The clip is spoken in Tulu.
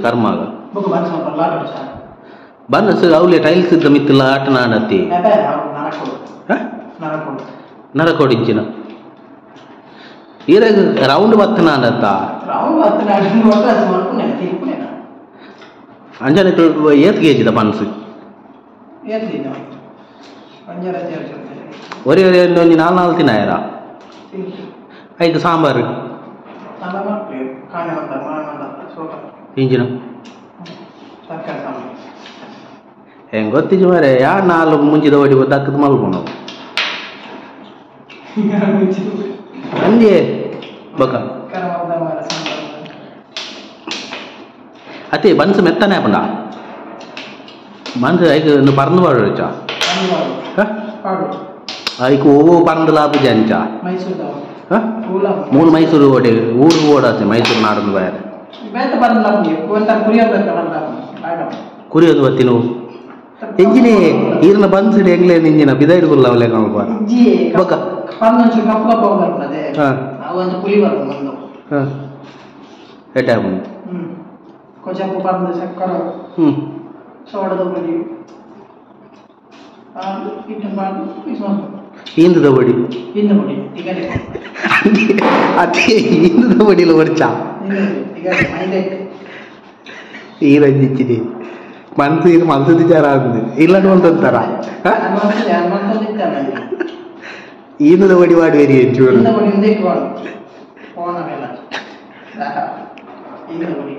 ಕರ್ಮಾಗ ಬನ್ನಸ್ ಅವಲೆ ಟೈಲ್ಸ್ ಇದ್ದ ಮಿತ್ತಲ್ಲ ಆಟ ನಾಡತ್ತಿ ನರಕೋಡಿಂಚಿನ ಈರಾಗ ರೌಂಡ್ ಬತ್ತ ನಾಡತ್ತ ಅಂಜನೆ ಏತ್ ಕೆಜಿದ ಬನ್ಸ್ ಒರಿ ಒರಿ ಒಂಜಿ ನಾಲ್ ನಾಲ್ ತಿನ್ನಾಯರ ಐದು ಸಾಂಬಾರು ಇಂಜಿನ ಹೆಂಗೆ ಗೊತ್ತಿಜು ಮಾರೆ ಯಾ ನಾಲ್ ಮುಂಚಿದ ಒಡಿ ದಕ್ಕದ ಮಲ್ಪುನವು ಅಂಜೆ ಬಕ ಅತ್ತೆ ಬನ್ಸ್ ಮೆತ್ತನೆ ಆಪುಂಡ ಬನ್ಸ್ ಐಕ್ ಪರಂದು ಪಾಡೊಚ್ಚ ಐಕ್ ಓ ಪರಂದು ಲಾಪುಜಿ ಅಂಚ ಮೂಲು ಮೈಸೂರು ಓಡೆ ಊರು ಓಡಾಸೆ ಮೈಸೂರು ನಾಡೊಂದು ಬಾಯರೆ ಕುರಿಯೊಂದು ಬತ್ತಿನ ಎಂಜಿನೇ ಈರ್ನ ಬನ್ಸ್ ಎಂಗ್ಲೇನ್ ಇಂಜಿನ ಬಿದಾಯ್ಡ್ ಕುಲ್ಲ ಅವಲೆ ಕಾಣುವ ಬೊಕ ಹಾಂ ಎಡ್ಡೆ ಆಪುಂಡು ಕೊಜಪು ಪರಂದು ಸಕ್ಕರೆ ಹ್ಞೂ ಸೋಡದ ಪೊಡಿ ಈಂದದ ಪೊಡಿ ಈಂದ ಪೊಡಿ ತಿಗಲೆ ಅದೇ ಈಂದದ ಪೊಡಿಲ ಒಡಿಚಾ ಈ ರಂಜಿಚ್ಚಿದೆ ಮನ್ಸು ಇದು ಮನ್ಸು ವಿಚಾರ ಆಗಿದೆ ಇಲ್ಲಂಡು ಅಂತಾರ ಈಂದದ ಪೊಡಿ ಮಾಡುವೇರಿ ಚೂರು ಈಂದ ಪೊಡಿ.